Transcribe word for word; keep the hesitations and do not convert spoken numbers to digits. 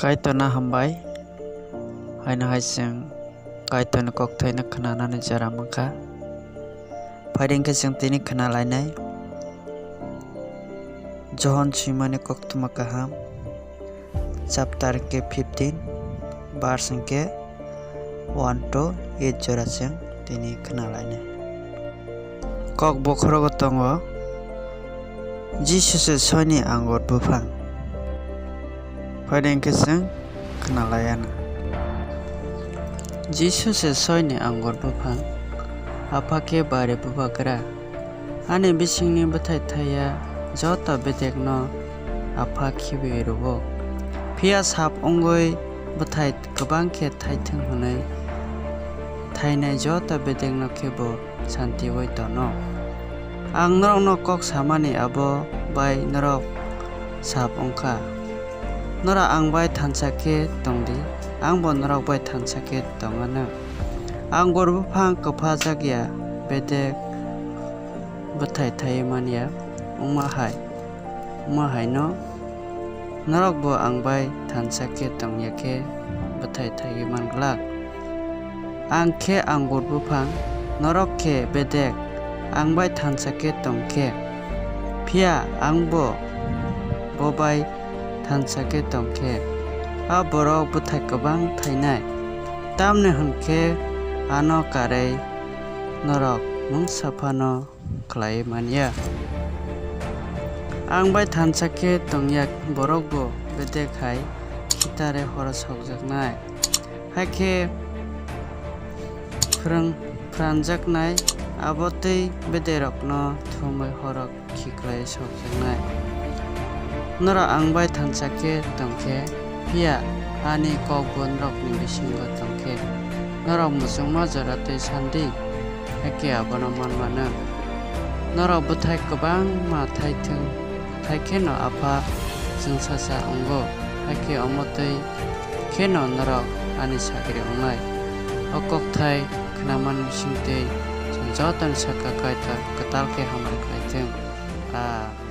Kaitorno hambai, haino hai chwng Kaitorni kokthaino khwnanani jora mankha. Phaidi hwnkhe chwng tini khwnalainai Johon swimani koktwma kaham, chapter hwnkhe fifteen, verse hwnkhe one to eight jora chwng tini khwnalainai. Kok bokhorogo tongo, Jisu se soini angur buphang. Phaidi hwnkhe chwng khwnalaianw. Jisu se soini angur buphang, Apha khe bari bubagra. Ani bisingni bwthai thaiya joto bedekno Apha khibiui rwo. Phiya sap wngwi bwthai kwbang khe thaithwng hwnwi thainai joto bedekno khe bo santiui tono. Ang norokno kok samani abo bai norok sap wngkha. Norok ang bai thansa khe tongdi, angbo norok bai thansa khe tonganw. Angur buphang kwphajak ya bedek bwthai thaiwi man ya wngma hai, wngma haino norokbo ang bai thansa khe tong ya khe bwthai thaiwi man glak. Ang khe angur buphang, norok khe bedek, ang bai thansa khe tong khe. Phiya angbo bo bai thansa khe tong khe, a borok bwthai kwbang thainai. Tamni hwn khe ano karwi norok mungsa phano khlaiwi man ya. Ang bai thansa khe tong ya borokbo bedek hai khitare horo sokjaknai. Hakhe phrwng phranjaknai, abo twi bedekrokno thumwi horo khiklai sokjaknai. Norok ang bai thansa khe tong khe, phiya ani kokbo norokni bisingo tong khe, norok muchungma jora twi sandi, hakhe abono man mano. Norok bwthai kwbangma thaithwng, thai kheno Apha chwngsacha wngo, hakhe omo twi kheno norok ani sagri wngnai. O kokthai khnamani bisingtwi chwng jotoni saka Kaitor kwtal khe hamari khlai thung. Amen.